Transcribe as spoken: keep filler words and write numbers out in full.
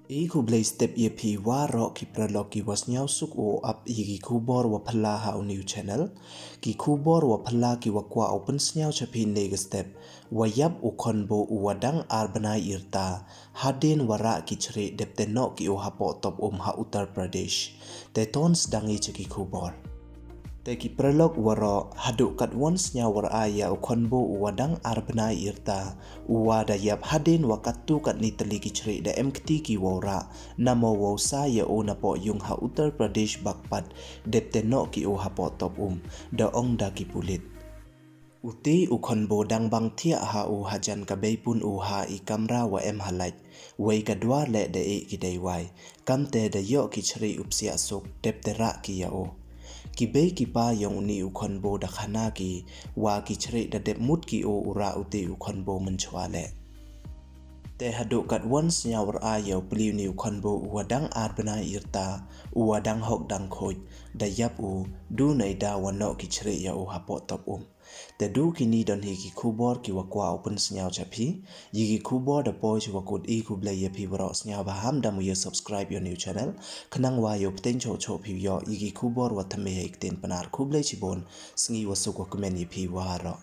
I khublei step ya phi waroh ki paralok ki wa sniawsuk u ap ya ki khubor wa phylla ha u new channel. Ki khubor wa phylla ki wa kwah u pynsniaw cha phi ne ka step, wa yap u khonbo u wa dang ar bnai yrta hadien wa rah ki chrieh dep te noh ki u hapoh top um ha Uttar Pradesh. Te ton sdang i cha ki khubor. Te ki paralok waroh, haduh katwon sniaw wa rah ya u khonbo u wa dang ar bnai yrta, u wa da yap hadien wa katto katni tylli ki chrieh da em kti ki wow rah, namo wow sa ya u napoh yung ha Uttar Pradesh Bagpat, dep te noh ki u hapoh top um, da ong da ki pulit. U te u khonbo dang bang thiah ha u hajan ka bei pun u ha i kamra wa em ha lait, wei ka dwar le da e ki dei wai, kamte da yoh ki chrieh u psiah suk dep te rah ki ya u. Ki bei ki pa yong uni u khonbo da khana ki, wa ki chrieh da dep mut ki u u rah u te u khonbo mynchwa le. Te haduh katwon sniaw wa rah ya u pli uni u khonbo u wa dang ar bnai yrta, u wa dang hok dang khoit, da yap u, du nei da wa noh ki chrieh ya u hapoh top um. Te du kini don hi ki khubor ki wa kwah u pynsniaw cha phi. Ya ki khubor da poi cha wa kut, i khublei ya phi waroh, sniawbha ham da mu ya subscribe ya u new channel, khnang wa yoh pteng choh choh phi yoh ya ki khubor wa thymme ha i ktien Pnar. Khublei chibun, sngi wa suk wa kmen ya phi waroh.